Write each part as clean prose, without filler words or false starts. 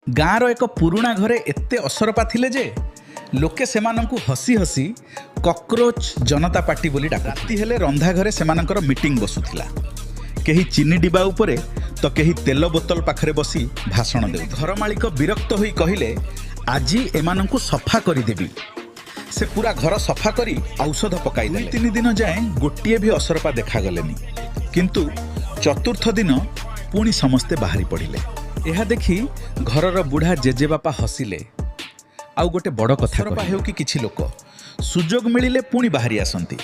ଗାଁର ଏକ ପୁରୁଣା ଘରେ ଏତେ ଅସରପା ଥିଲେ ଯେ ଲୋକେ ସେମାନଙ୍କୁ ହସି ହସି କକ୍ରୋଚ ଜନତା ପାର୍ଟି ବୋଲି ଡାକୁ। ରାତି ହେଲେ ରନ୍ଧା ଘରେ ସେମାନଙ୍କର ମିଟିଂ ବସୁଥିଲା। କେହି ଚିନି ଡିବା ଉପରେ ତ କେହି ତେଲ ବୋତଲ ପାଖରେ ବସି ଭାଷଣ ଦେଉ। ଘର ମାଲିକ ବିରକ୍ତ ହୋଇ କହିଲେ, "ଆଜି ଏମାନଙ୍କୁ ସଫା କରିଦେବି।" ସେ ପୁରା ଘର ସଫା କରି ଔଷଧ ପକାଇଦେଲେ। 3 ଦିନ ଯାଏଁ ଗୋଟିଏ ବି ଅସରପା ଦେଖାଗଲେନି। କିନ୍ତୁ ଚତୁର୍ଥ ଦିନ ପୁଣି ସମସ୍ତେ ବାହାରି ପଡ଼ିଲେ। ଏହା ଦେଖି ଘରର ବୁଢ଼ା ଜେଜେବାପା ହସିଲେ ଆଉ ଗୋଟେ ବଡ଼ କଥା ହେଉ କି କିଛି ଲୋକ ସୁଯୋଗ ମିଳିଲେ ପୁଣି ବାହାରି ଆସନ୍ତି।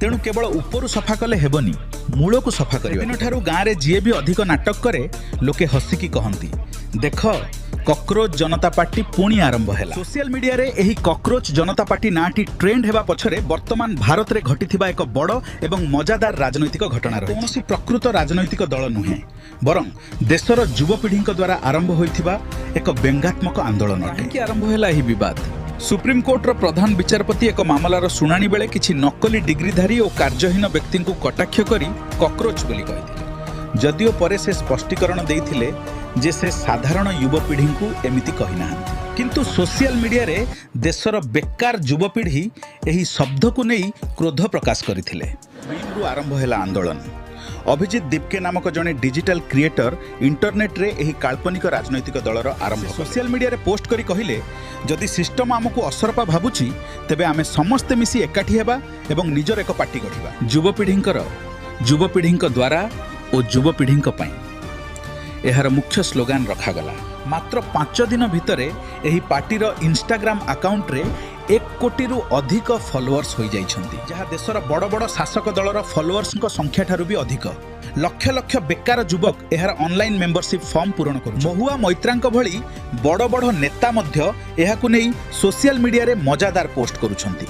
ତେଣୁ କେବଳ ଉପରୁ ସଫା କଲେ ହେବନି, ମୂଳକୁ ସଫା କରିବା। ଦିନଠାରୁ ଗାଁରେ ଯିଏ ବି ଅଧିକ ନାଟକ କରେ, ଲୋକେ ହସିକି କହନ୍ତି, "ଦେଖ, କକ୍ରୋଚ ଜନତା ପାର୍ଟି ପୁଣି ଆରମ୍ଭ ହେଲା।" ସୋସିଆଲ ମିଡିଆରେ ଏହି କକ୍ରୋଚ ଜନତା ପାର୍ଟି ନାଁଟି ଟ୍ରେଣ୍ଡ ହେବା ପଛରେ ବର୍ତ୍ତମାନ ଭାରତରେ ଘଟିଥିବା ଏକ ବଡ଼ ଏବଂ ମଜାଦାର ରାଜନୈତିକ ଘଟଣା ରହିଛି। କୌଣସି ପ୍ରକୃତ ରାଜନୈତିକ ଦଳ ନୁହେଁ, ବରଂ ଦେଶର ଯୁବପିଢ଼ିଙ୍କ ଦ୍ୱାରା ଆରମ୍ଭ ହୋଇଥିବା ଏକ ବ୍ୟଙ୍ଗାତ୍ମକ ଆନ୍ଦୋଳନ। କାହିଁକି ଆରମ୍ଭ ହେଲା ଏହି ବିବାଦ? ସୁପ୍ରିମକୋର୍ଟର ପ୍ରଧାନ ବିଚାରପତି ଏକ ମାମଲାର ଶୁଣାଣି ବେଳେ କିଛି ନକଲି ଡିଗ୍ରୀଧାରୀ ଓ କାର୍ଯ୍ୟହୀନ ବ୍ୟକ୍ତିଙ୍କୁ କଟାକ୍ଷ କରି କକ୍ରୋଚ ବୋଲି କହିଥିଲେ। ଯଦିଓ ପରେ ସେ ସ୍ପଷ୍ଟୀକରଣ ଦେଇଥିଲେ ଯେ ସେ ସାଧାରଣ ଯୁବପିଢ଼ିଙ୍କୁ ଏମିତି କହିନାହାନ୍ତି, କିନ୍ତୁ ସୋସିଆଲ ମିଡିଆରେ ଦେଶର ବେକାର ଯୁବପିଢ଼ି ଏହି ଶବ୍ଦକୁ ନେଇ କ୍ରୋଧ ପ୍ରକାଶ କରିଥିଲେ। ରୁ ଆରମ୍ଭ ହେଲା ଆନ୍ଦୋଳନ। ଅଭିଜିତ ଦୀପକେ ନାମକ ଜଣେ ଡିଜିଟାଲ କ୍ରିଏଟର ଇଣ୍ଟରନେଟରେ ଏହି କାଳ୍ପନିକ ରାଜନୈତିକ ଦଳର ଆରମ୍ଭ ସୋସିଆଲ ମିଡିଆରେ ପୋଷ୍ଟ କରି କହିଲେ, ଯଦି ସିଷ୍ଟମ ଆମକୁ ଅସରପା ଭାବୁଛି, ତେବେ ଆମେ ସମସ୍ତେ ମିଶି ଏକାଠି ହେବା ଏବଂ ନିଜର ଏକ ପାର୍ଟି ଗଢ଼ିବା। ଯୁବପିଢ଼ିଙ୍କର, ଯୁବପିଢ଼ିଙ୍କ ଦ୍ୱାରା ଓ ଯୁବପିଢ଼ିଙ୍କ ପାଇଁ, ଏହାର ମୁଖ୍ୟ ସ୍ଲୋଗାନ ରଖାଗଲା। ମାତ୍ର 5 ଦିନ ଭିତରେ ଏହି ପାର୍ଟିର ଇନଷ୍ଟାଗ୍ରାମ ଆକାଉଣ୍ଟରେ 1 କୋଟିରୁ ଅଧିକ ଫଲୋଅର୍ସ ହୋଇଯାଇଛନ୍ତି, ଯାହା ଦେଶର ବଡ଼ ବଡ଼ ଶାସକ ଦଳର ଫଲୋଅର୍ସଙ୍କ ସଂଖ୍ୟାଠାରୁ ବି ଅଧିକ। ଲକ୍ଷ ଲକ୍ଷ ବେକାର ଯୁବକ ଏହାର ଅନଲାଇନ୍ ମେମ୍ବରସିପ୍ ଫର୍ମ ପୂରଣ କରୁ। ମହୁଆ ମୈତ୍ରାଙ୍କ ଭଳି ବଡ଼ ବଡ଼ ନେତା ମଧ୍ୟ ଏହାକୁ ନେଇ ସୋସିଆଲ ମିଡିଆରେ ମଜାଦାର ପୋଷ୍ଟ କରୁଛନ୍ତି।